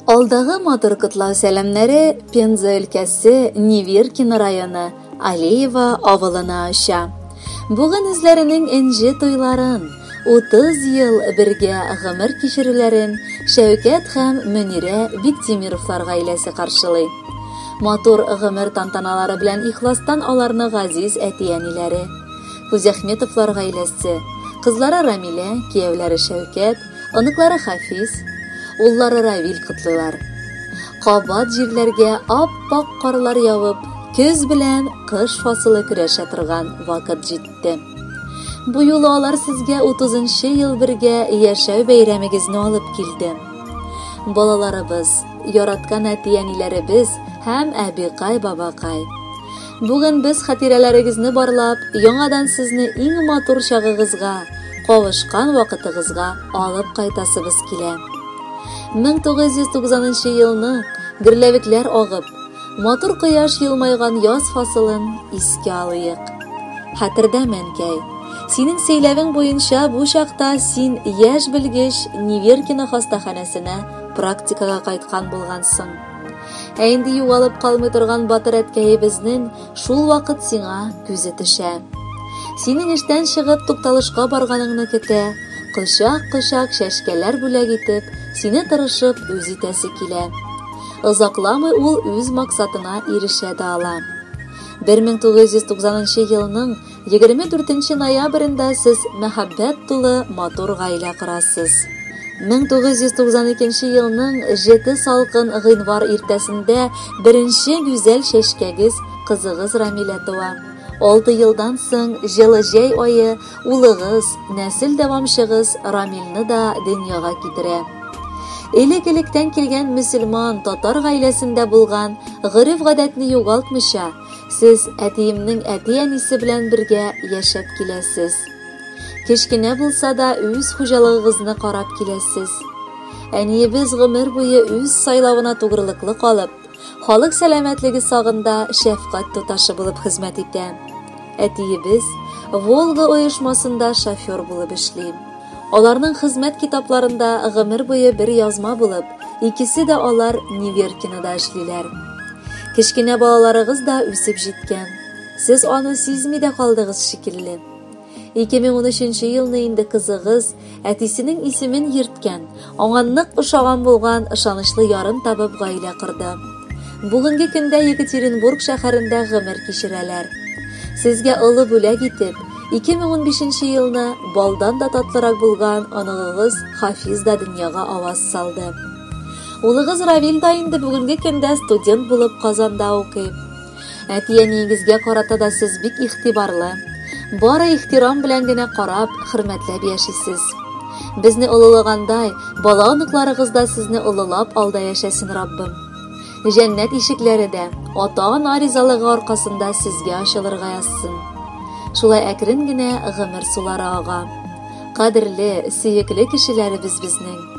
Алдагы матур котлау сәламнәре Пенза өлкәсе Неверкино районы Алеево авылына оча. Бүген үзләренең энҗе туйларын, 30 ел бергә гомер кичерүләрен Шәүкәт һәм Мөнирә Биктимировлар гаиләсе каршылый. Матур гомер тантаналары белән ихластан аларны газиз әти-әниләре, Кузяхметовлар гаиләсе, кызлары Рамилә, кияүләре Шәүкәт, Оныклары Хафиз, уллары Равил котлыйлар. Кабат җирләргә ап-ак карлар явып, көз белән кыш фасылы көрәшә торган вакыт җитте. Бу юлы алар сезгә 30 ел бергә яшәү бәйрәмегезне алып килде. Балаларыбыз, яраткан әти-әниләребез һәм әбикай-бабакай. Бүген без хатирәләрегезне барлап, яңадан сезне иң матур чагыгызга, кавышкан вакытыгызга алып кайтасыбыз килә. 1990 елны гөрләвекләр агып, матур кояш елмайган яз фасылын искә алыйк. Хәтердә, әнкәй, синең сөйләвең буенча бу чакта син яшь белгеч Неверкино хастаханәсенә практикага кайткан булгансың. Ә инде югалып калмый торган батыр әткәебезнең шул вакыт сиңа күзе төшә. Синең эштән чыгып тукталышка барганыңны көтә, кочак-кочак чәчкәләр бүләк итеп, сине тырышып үз итәсе килә. Озакламый ул үз максатына ирешә дә ала. 1990 елның 24 ноябрендә сез мәхәббәт тулы матур гаилә корасыз. 1992 елның җете салкын гыйнвар иртәсендә беренче гүзәл чәчкәгез, кызыгыз Рамилә туа. 6 елдан соң җылы җәй ае улыгыз, нәсел дәвамчыгыз Рамилне да дөньяга китерә. Элек-электән килгән мөселман татар гаиләсендә булган гореф-гадәтне югалтмыйча, Сез әтиемнең әти-әнисе белән бергә яшәп киләсез. Кечкенә булса да үз хуҗалыгыгызны карап киләсез. Әниебез гомер буе үз сайлавына тугрылыклы калып, халык сәламәтлеге сагында шәфкать туташы булып хезмәт итә. Әтиебез Волга оешмасында шофер булып эшли. Аларның хезмәт китапларында гомер буе бер язма булып, икесе дә алар Неверкинода эшлиләр. Кечкенә балаларыгыз да үсеп җиткән. Сез аны сизми дә калдыгыз шикелле. 2013 елны инде кызыгыз әтисенең исемен йөрткән, аңа нык ошаган булган ышанычлы ярын табып гаилә корды. Бүгенге көндә Екатеринбург шәһәрендә гомер кичерәләр. Сезгә олы бүләк итеп, 2015 елны балдан да татлырак булган оныгыгыз Хафиз да дөньяга аваз салды. Улыгыз Равил да инде бүгенге көндә студент булып Казанда укый. Әти-әниегезгә карата да сез бик игътибарлы. Бары ихтирам белән генә карап, хөрмәтләп яшисез. Безне олылагандай, бала оныкларыгыз да сезне олылап алда яшәсен, Раббым. Җәннәт ишекләре дә ата-ана ризалыгы аркасында сезгә ачылырга язсын. Шулай әкрен генә гомер сулары ага. Кадерле, сөекле кешеләребез безнең.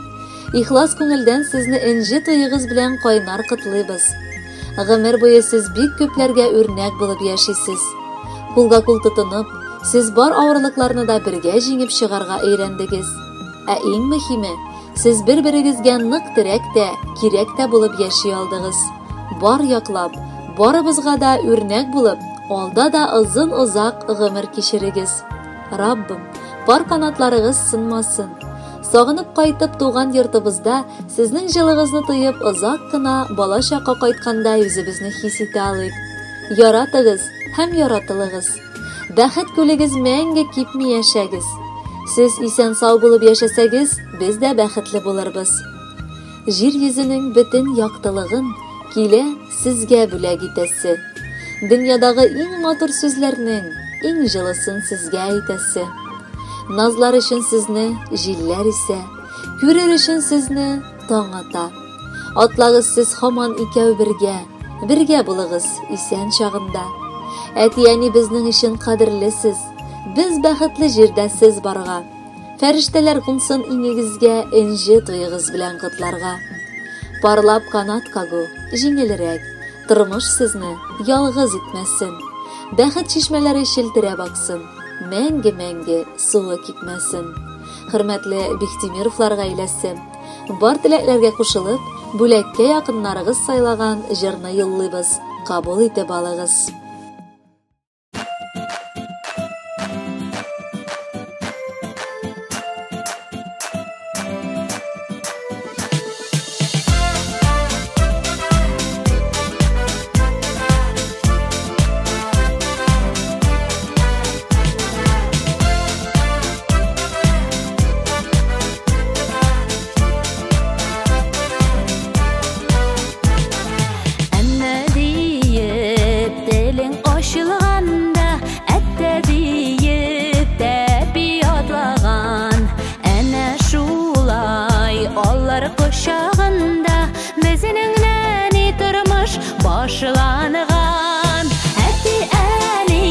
Ихлас күңелдән сезне энҗе туегыз белән кайнар котлыйбыз. Гомер буе сез бик күпләргә үрнәк булып яшисез. Кулга кул тотынып, сез бар авырлыкларны да бергә җиңеп чыгарга өйрәндегез. Ә иң мөһиме, сез бер-берегезгә нык терәк тә, кирәк тә булып яши алдыгыз. Бар яклап, барыбызга да үрнәк булып, алда да озын-озак гомер кичерегез. Раббым, пар канатларыгыз сынмасын. Сагынып кайтып туган йортыбызда сезнең җылыгызны тоеп озак кына бала чакка кайткандай үзебезне хис итә алыйк. Яратыгыз һәм яратылыгыз. Бәхет күлегез мәңге кипми яшәгез. Сез исән-сау булып яшәсәгез, без дә бәхетле булырбыз. Җир йөзенең бөтен яктылыгын килә сезгә бүләк итәсе. Дөньядагы иң матур сүзләрнең иң җылысын сезгә әйтәсе. Назлар өчен сезне җилләр исә, күрер өчен сезне таң ата. Атлагыз сез һаман икәү бергә, бергә булыгыз исән чагында. Әти-әни безнең өчен кадерлесез, без бәхетле җирдә сез барга. Фәрештәләр кунсын иңегезгә энҗе туегыз белән котларга. Парлап канат кагу җиңелрәк, тормыш сезне ялгыз итмәсен. Бәхет чишмәләре челтерәп аксын, мәңге-мәңге суы кипмәсен. Хөрмәтле Бихтимировлар гаиләсе, бар теләкләргә кушылып, Бүләккә якыннарыгыз сайлаган җырны юллыйбыз. Кабул итеп алыгыз. Әннә диеп телең ачылганда, әттә диеп тәпи атлаган. Әнә шулай алар кочагында безнең нәни тормыш башланган. Әти-әни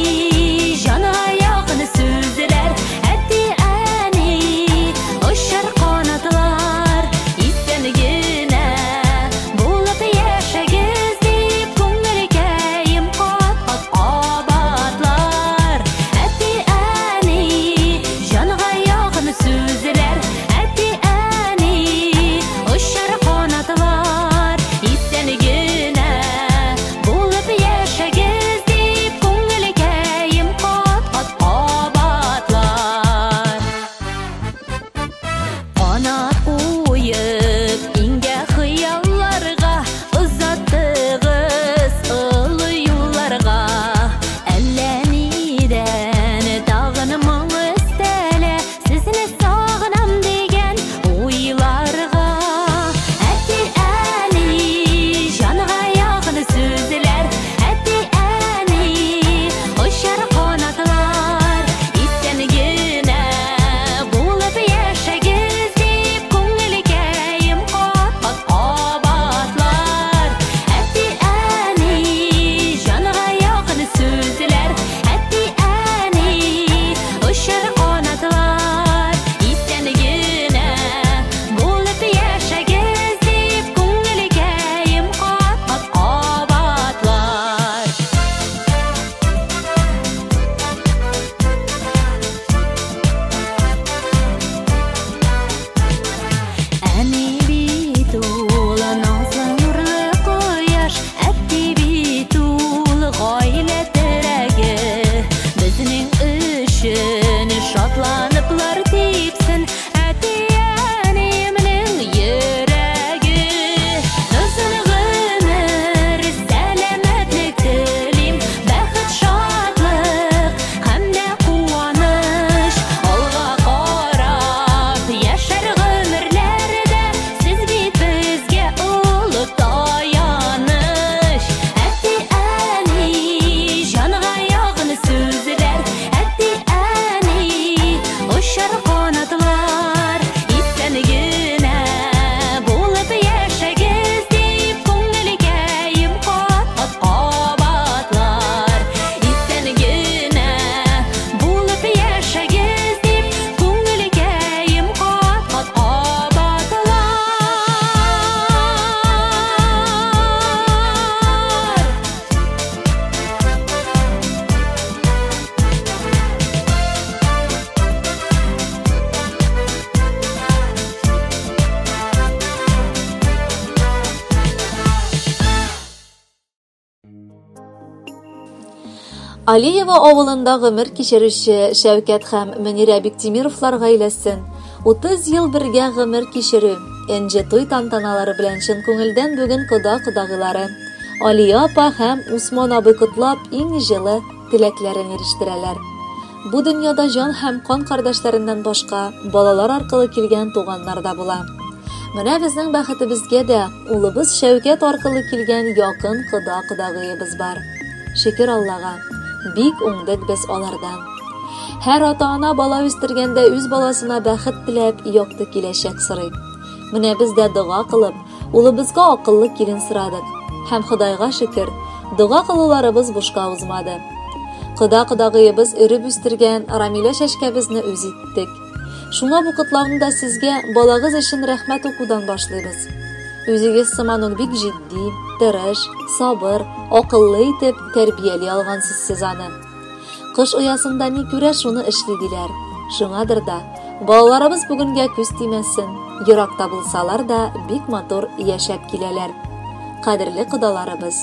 җанга якын сүзләр, әти-әни очар канатлар, исән генә булып яшәгез дип күңелкәем кат-кат кабатлар. Әти-әни җанга якын сүзләр, әти-әни очар канатлар, исән генә булып яшәгез дип күңелкәем кат-кат кабатлар. Канат куеп иңгә хыялларга, озаттыгыз олы юлларга. Әллә нидән тагын моң өстәлә, сезне сагынам дигән уйларга. Әти-әни җанга якын сүзләр, әти-әни очар канатлар, исән генә булып яшәгез дип күңелкәем кат-кат кабатлар. Әти-әни җанга якын сүзләр, әти-әни очар канатлар, исән генә булып яшәгез дип күңелкәем кат-кат кабатлар. Әни бит ул назлы нурлы кояш, әти бит ул гаилә терәге. Безнең өчен шатланыплар типсен әти-әниемнең йөрәге. Озын гомер, сәламәтлек телим, бәхет, шатлык һәм дә куаныч. Алга карап яшәр гомерләрдә сез бит безгә олы таяныч. Әти-әни җанга якын сүзләр, әти-әни очар канатлар, исән генә булып яшәгез дип күңелкәем кат-кат кабатлар. Исән генә булып яшәгез дип күңелкәем кат-кат кабатлар. Алиева авылында гомер кичерүче Шәүкәт һәм Мөнирә Биктимировлар гаиләсен 30 ел бергә гомер кичерү, энҗе туй тантаналары белән чын күңелдән бүген кода-кодагыйлары Алия апа һәм Усман абый котлап иң җылы теләкләрен ирештерәләр. Бу дөньяда җан һәм кан кардәшләреннән башка балалар аркылы килгән туганнар да була. Менә безнең бәхетебезгә дә улыбыз Шәүкәт аркылы килгән якын кода-кодагыебыз бар. Шөкер Аллага, бик уңдык без алардан. Һәр ата-ана бала үстергәндә үз баласына бәхет теләп, якты киләчәк сорый. Менә без дә дога кылып, улыбызга акыллы килен сорадык. Һәм Ходайга шөкер, дога кылуларыбыз бушка узмады. Кода-кодагыебыз өреп үстергән Рамилә чәчкәбезне үз иттек. Шуңа бу котлауны да сезгә балагыз өчен рәхмәт укудан башлыйбыз. Үзегез сыман ук бик җитди, тырыш, сабыр, акыллы итеп тәрбияли алгансыз сез аны. Кош оясында ни күрә, шуны эшли диләр. Шуңадыр да, балаларыбыз бүгенгә күз тимәсен, Еракта булсалар да, бик матур яшәп киләләр. Кадерле кодаларыбыз!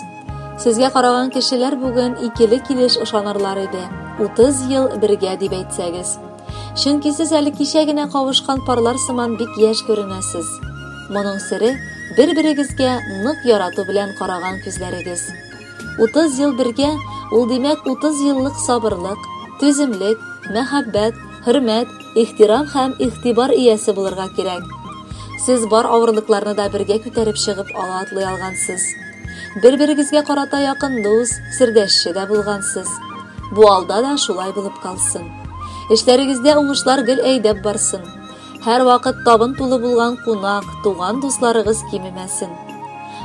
Сезгә караган кешеләр бүген икеле килеш ышанырлар иде, 30 ел бергә дип әйтсәгез. Чөнки сез әле кичә генә кавышкан парлар сыман бик яшь күренәсез. Моның сере бер-берегезгә нык ярату белән караган күзләрегез. 30 ел бергә, ул димәк 30 еллык сабырлык, түземлек, мәхәббәт, хөрмәт, ихтирам һәм игътибар иясе булырга кирәк. Сез бар авырлыкларны да бергә күтәреп чыгып ала атлый алгансыз. Бер-берегезгә карата якын дус, сердәшче дә булгансыз. Бу алда да шулай булып калсын. Эшләрегездә уңышлар гел әйдәп барсын. Һәрвакыт табын тулы булган кунак, туган дусларыгыз кимемәсен.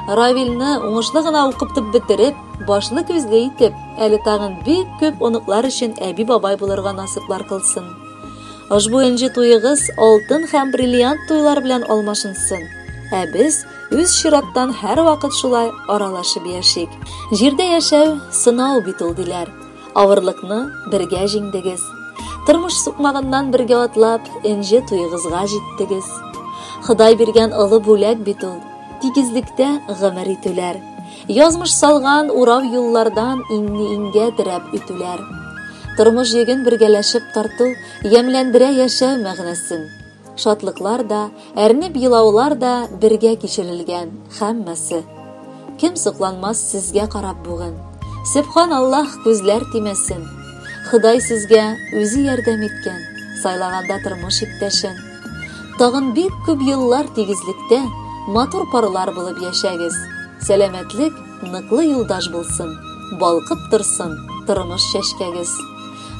Равилне уңышлы гына укытып бетереп, башлы күзле итеп, әле тагын бик күп оныклар өчен әби-бабай булырга насыйплар кылсын. Ошбу энҗе туегыз алтын һәм бриллиант туйлар белән алмашынсын. Ә без үз чираттан һәрвакыт шулай аралашып яшик. Җирдә яшәү сынау бит ул диләр. Авырлыкны бергә җиңдегез. Тормыш сукмагыннан бергә атлап, энҗе туегызга җиттегез. Ходай биргән олы бүләк бит ул. Тигезлектә гомер итүләр. Язмыш салган урау юллардан иңне иңгә терәп үтүләр. Тормыш йөген бергәләшеп тарту ямьләндерә яшәү мәгънәсен. Шатлыклар да, әрнеп елаулар да бергә кичерелгән һәммәсе. Кем сокланмас сезгә карап бүген? Сөбхан Аллаһ, күзләр тимәсен. Ходай сезгә үзе ярдәм иткән, сайлаганда тормыш иптәшен. Тагын бик күп еллар тигезлектә матур парлар булып яшәгез. Сәламәтлек ныклы юлдаш булсын, балкып торсын тормыш чәчкәгез.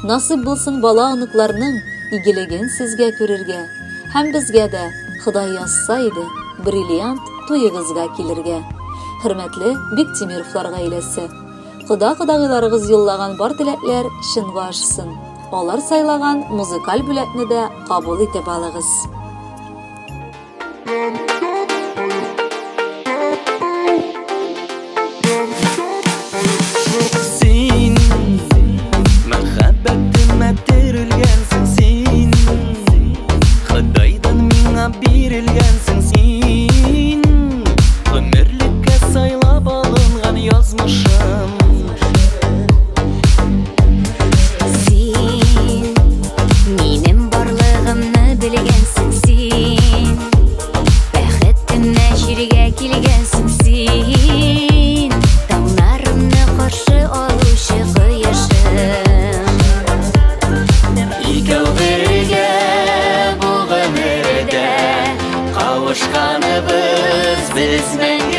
Насыйп булсын бала оныкларның игелеген сезгә күрергә һәм безгә дә, Ходай язса иде, бриллиант туегызга килергә. Хөрмәтле Биктимировлар гаиләсе! Кода-кодагыйларыгыз юллаган бар теләкләр чынга ашсын. Алар сайлаган музыкаль бүләкне дә кабул итеп алыгыз. Син мәхәббәтемә терелгәнсең син, Ходайдан миңа бирелгәнсең син, гомерлеккә сайлап алынган язмышым. Син минем барлыгымны белгәнсең син, бәхетемә җиргә килгәнсең син, таңнарымны каршы алучы кояшым. Икәү бергә бу гомердә кавышканыбыз без.